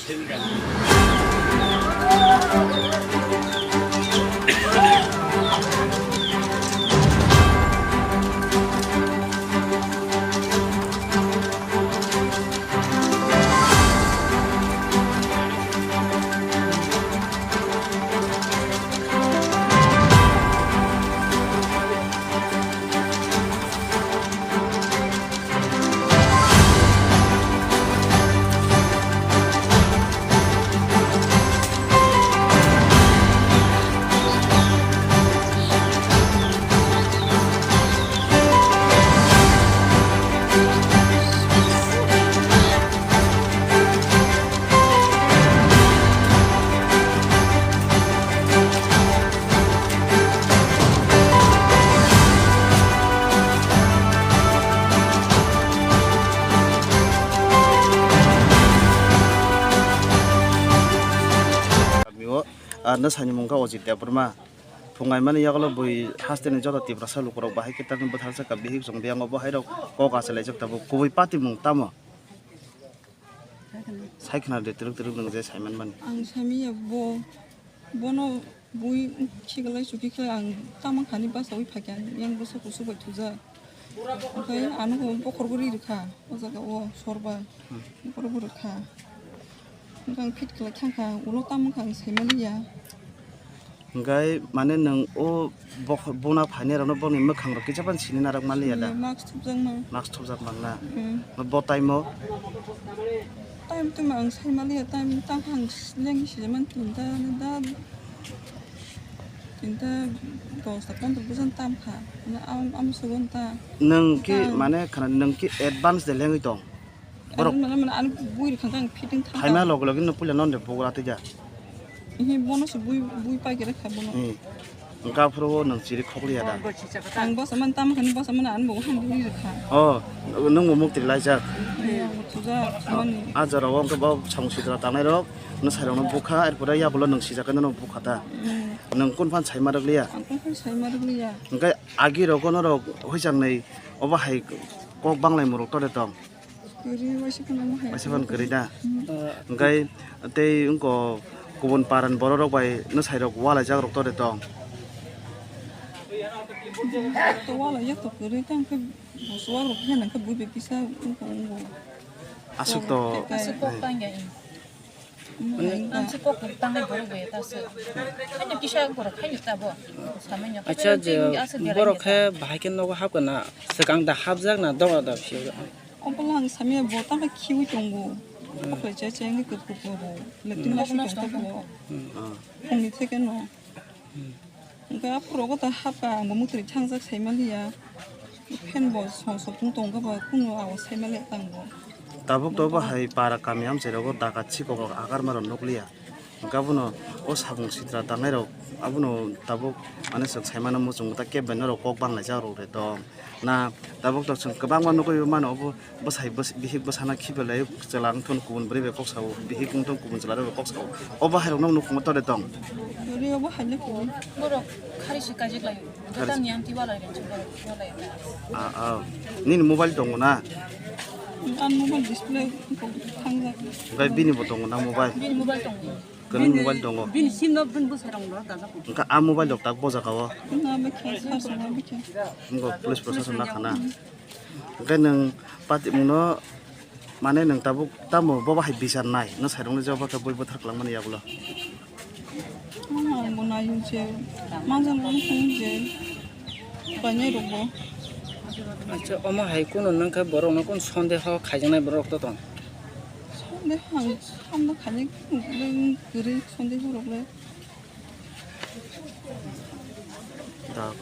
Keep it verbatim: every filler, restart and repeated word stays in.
Kamio, ah, nwsani mung kha Ojit Debbarma. Phungaimani yagulo bui hasteni joto Tiprasa lukurok bahai khe tamni bwtharsa ka bihik chwng biyango bo hairok kok achalaijak tabuk kubui patimung tamo? Sai khna de twrwk twrwk nwng je saimanmani. Ang saimanya bo, bono bui khiklai chukikhlai ang tamo khani basaui phaikha, yang bwsa kusu bai thujak. Okhai ano bo bokhorbo ri rwkha, o jaga o sorba bokhorbo rwkha. Ang fit khlai thangkha, ulo tamo kha ang saimaliya. Hingkai mane nwng o bok-, bona phainairokno bokni mwkhangrok kisa phano sini narwk manliya da? Siniya, mask thupjakma. Mask thupjak mangna. Mm. Bo time o? Time tuma ang sai manliya, time tang ang leng sijamani tinta da, tinta dosta pondro bojan tam kha. Na am, am sugon ta. Nwng ki mane khana nwng ki advance de lengwi tong? Borok. Ano mane, mane, ano bui rwkha khe ang fitting thang. Phaima loge loge no puila non de bugra twi ja. Ehe, bono se bui, bui pai khe rwkha bono. Hmm. Wngkha phuru o nwng chiri khokliya da. Ang bwsa man tam khe bwsa man ano bo han bui rwkha. Oh, nwng bo muktri laijak. Ehe, ang bo thujak mani. A jora o wngkha bo samung sitra tangnai rok, no sai rok no bukha, er pore yabulo nwng sijak no bukha ta. Hmm. Nwng kun phan sai ma rwkliya? Ang kun phan sai ma rwkliya. Hingke agi rok no rok hoichang nai obo hai kok banglai murok tore tong. Kwrwi waisa phano omo hai. Waisa phano kwrwi da? Mm. Hingke tei wngko kubun paran borok rok bai nwsai rok walaijak rok tore tong? To walaijak to kwrwi tang khe bo chuwak rok khe nang khe bui bai kisa wngko wngko. Aswk to. Aswk kok tang ya. Ang se kok tangai borok bai ta se. Khaino kisa borok khaino ta bo. Samanya. Acha je borok khe bahai khe nogo hap kana swkang da hapjak na doga da bisi. Obo lang samya bo ta khiwi tongo. Okhai cha cha ngi kuk kuk bo. Lepin ma su tong bo. Phungni theke no. Hingke aphuru rogo ta hapkha, ang bo mwtwrwi thangjak sai manliya. Fan bo song song tong tong khe ba kunu awas sai manliya tang bo. Tabuk to bo hai para kami amchai rogo dakat sikok rok agar maro nukliya. Hingke abono o samung sitra tangnai rok abono tabuk mane swk sai mano muchungo ta kebo norok kok banglaijak rok de tong. Na tabuk to chwng kwbangma nugwi mano obo. Bwsai bwsai bihik bwsano khibilaio, chwla wngthun kubun bwrwi bai kok sao, bihik wngthun kubun chwla rwi bai kok sao. Obo hai rok nokni nukhungo tore tong? Ri obo hai le kubun. Borok khari se kajik lai. Khari se. Tamni amtwi walai rinsu borok walai. Ah, ah. Nini mobile tongo na? Ang mobile display thangjak. Bai bini bo tongo na mobile? Bini mobile tongo. Kwrwng mobile tongo. Bini sim no bini bwsai rok no dajak. Wngkha a mobile rok tak bojaka o. Wngkha bwkha sar swngo bwkha. Wngkha police proshashan na khana. Hwnkhe nwng patimungno mane nwng tabuk tamo bobo hai bichar nai, nwng sairokno je obo khe bui buthar kwlangmani yagulo. Ang bo nai hwn se, manjak nang hwn se, painai rokbo. Acha, omo hai kunu nwng khe borokno kunu sondeho khaijaknai borok to tong? Sondeho ang samno khainai kwrwi sondeho rok le. Da,